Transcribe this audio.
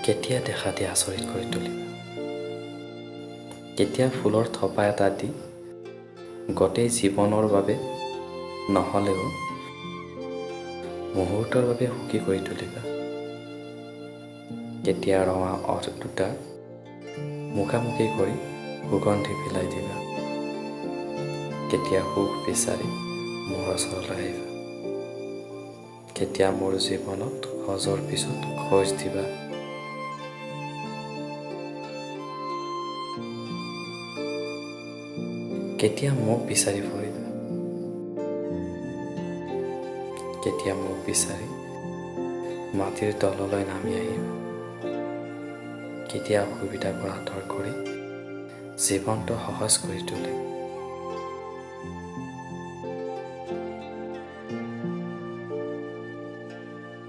কেতিয়া দেখা দি আচৰিত কৰি তুলিবা? কেতিয়া ফুলৰ থোপা এটা দি গোটেই জীৱনৰ বাবে নহ'লেও মুহূৰ্তৰ বাবে সুখী কৰি তুলিবা? কেতিয়া ৰঙা ওঁঠ দুটা মুখামুখি কৰি সুগন্ধি বিলাই দিবা? কেতিয়া সুখ বিচাৰি মোৰ ওচৰলৈ আহিবা? কেতিয়া মোৰ জীৱনত খোজৰ পিছত খোজ দিবা? কেতিয়া মোক বিচাৰি ফুৰিবা? কেতিয়া মোক বিচাৰি মাটিৰ তললৈ নামি আহিবা? কেতিয়া অসুবিধাবোৰ আঁতৰ কৰি জীৱনটো সহজ কৰি তুলিবা?